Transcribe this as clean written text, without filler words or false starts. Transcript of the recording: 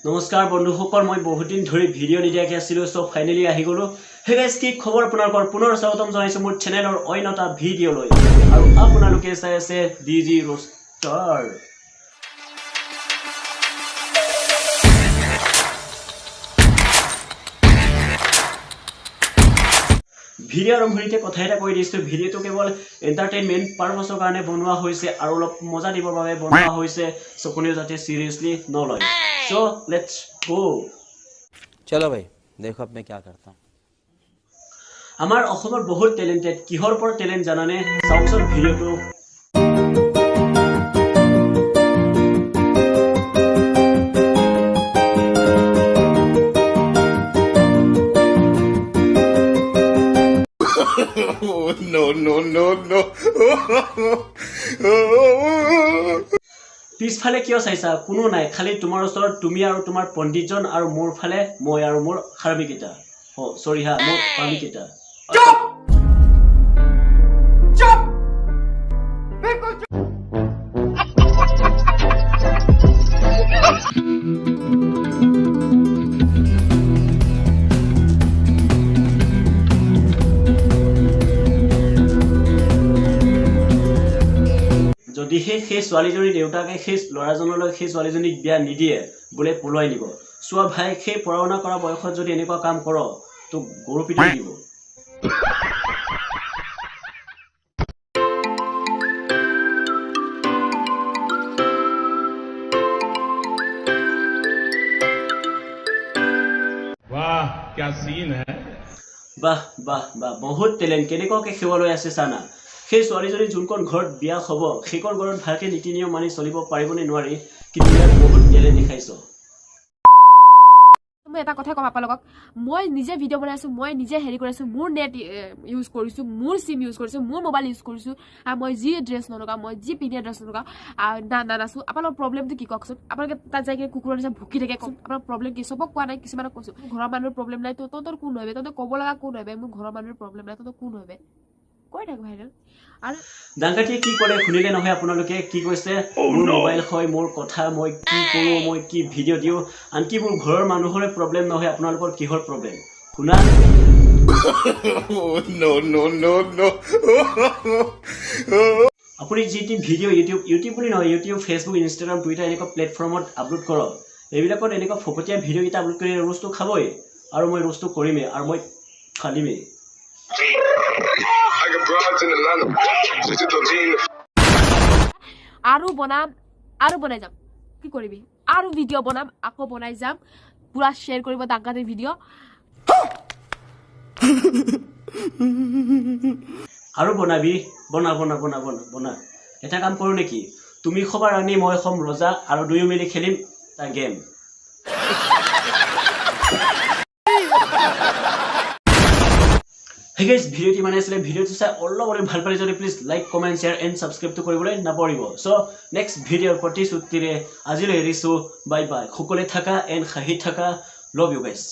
নমস্কাৰ বন্ধুসকল, মই বহুত দিন ধৰি ভিডিঅ' নিদিয়াকৈ আছিলোঁ। চ' ফাইনেলি আহি গ'লোঁ। হে গাইজ, কি খবৰ আপোনালোকৰ? পুনৰ স্বাগতম জনাইছোঁ মোৰ চেনেলৰ অইন এটা ভিডিঅ'লৈ আৰু আপোনালোকে চাই আছে ডি জি ৰোষ্টাৰ। ভিডিঅ' আৰম্ভণিতে কথা এটা কৈ দিছোঁ, ভিডিঅ'টো কেৱল এণ্টাৰটেইনমেণ্ট পাৰপাছৰ কাৰণে বনোৱা হৈছে আৰু অলপ মজা দিবৰ বাবে বনোৱা হৈছে। চ' কোনেও যাতে চিৰিয়াছলি নলয়। So let's go. चलो भाई, देखो अब मैं क्या करता हूँ। আমাৰ অসমত বহুত টেলেণ্টেড। কিহৰ ওপৰত টেলেণ্ট জানানে? চাওকচোন ভিডিঅ'টো। No, no, no, no. পিছফালে কিয় চাইছা? কোনো নাই। খালি তোমাৰ ওচৰত তুমি আৰু তোমাৰ পণ্ডিতজন আৰু মোৰ ফালে মই আৰু মোৰ হাৰামীকেইটা। অ' চৰি হা, মোৰ হাৰামীকেইটা। যদিহে সেই ছোৱালীজনীৰ দেউতাকে সেই ল'ৰাজনলৈ সেই ছোৱালীজনীক বিয়া নিদিয়ে, বোলে পলুৱাই নিব। চোৱা ভাই, সেই পঢ়া শুনা কৰা বয়সত যদি এনেকুৱা কাম কৰ, তোক গৰু পিটন দিব। वाह, क्या सीन है! বাহ বাহ বাহ, বহুত টেলেণ্ট। কেনেকুৱাকৈ সেৱা লৈ আছে চানা। সেই ছোৱালীজনী যোনখন ঘৰত বিয়া হ'ব, সেইখন ঘৰত ভালকৈ নীতি নিয়ম মানি চলিব পাৰিবনে নোৱাৰি, কিন্তু ইয়াত বহুত টেলেণ্ট দেখাইছ। মই এটা কথা ক'ম আপোনালোকক, মই নিজে ভিডিঅ' বনাই আছোঁ, মই নিজে হেৰি কৰি আছোঁ, মোৰ নেট ইউজ কৰিছোঁ, মোৰ চিম ইউজ কৰিছোঁ, মোৰ মোবাইল ইউজ কৰিছোঁ আৰু মই যি ড্ৰেছ নলগাওঁ, মই যি পিন্ধে ড্ৰেছ নলগাওঁ, নানাচোঁ। আপোনালোকৰ প্ৰব্লেমটো কি কওকচোন? আপোনালোকে তাত যাই কিনে কুকুৰৰ নিচিনা ভুকি থাকে। কওকচোন, আপোনাৰ প্ৰব্লেম কি? চবক কোৱা নাই, কিছুমানক কৈছোঁ। ঘৰৰ মানুহৰ প্ৰব্লেম নাই, তহঁতৰ কোন হয়? তহঁতৰ ক'ব লগা কোন হয়? মোৰ ঘৰৰ মানুহৰ প্ৰব্লেম নাই, তহঁতৰ কোন হয়? কৈ থাক ভাইৰেল আৰু দাংকাটিয়ে কি ক'লে শুনিলে নহয় আপোনালোকে? কি কৈছে? মোৰ মোবাইল হয়, মোৰ কথা, মই কি কৰোঁ, মই কি ভিডিঅ' দিওঁ, আনকি মোৰ ঘৰৰ মানুহৰে প্ৰব্লেম নহয়, আপোনালোকৰ কিহৰ প্ৰব্লেম? শুনা। No, no, no, no. আপুনি যি টি ভিডিঅ' ইউটিউব, ইউটিউব বুলি নহয়, ইউটিউব, ফেচবুক, ইনষ্টাগ্ৰাম, টুইটাৰ এনেকুৱা প্লেটফৰ্মত আপলোড কৰক, এইবিলাকত এনেকুৱা ফকতীয়া ভিডিঅ'কেইটা আপলোড কৰি ৰোষ্টটো খাবই আৰু মই ৰোষ্টটো কৰিমেই আৰু মই ফালিমেই। I got broads in Atlanta. Just to lean. আৰু বনাম আৰু বনাই যাম। কি কৰিবি? আৰু ভিডিঅ' বনাম, আকৌ বনাই যাম। পূৰা শ্বেয়াৰ কৰিব দাংকাটিৰ ভিডিঅ'। আৰু বনাবি, বনা বনা বনা বনা বনা। এটা কাম কৰোঁ নেকি? তুমি খবা ৰাণী, মই হ'ম ৰজা আৰু দুয়ো মিলি খেলিম এটা গেম। সেই গাইজ, ভিডিঅ'টি মানে আছিলে। ভিডিঅ'টো চাই অলপ অলপ ভাল পালে যদি please like, comment, share and ছাবস্ক্ৰাইবটো কৰিবলৈ নাপাহৰিব। চ' নেক্সট ভিডিঅ'ৰ প্ৰতিশ্ৰুতিৰে আজিলৈ এৰিছোঁ। Bye bye. সকলোৱে থাকা এণ্ড হাঁহি থাকা। Love you guys.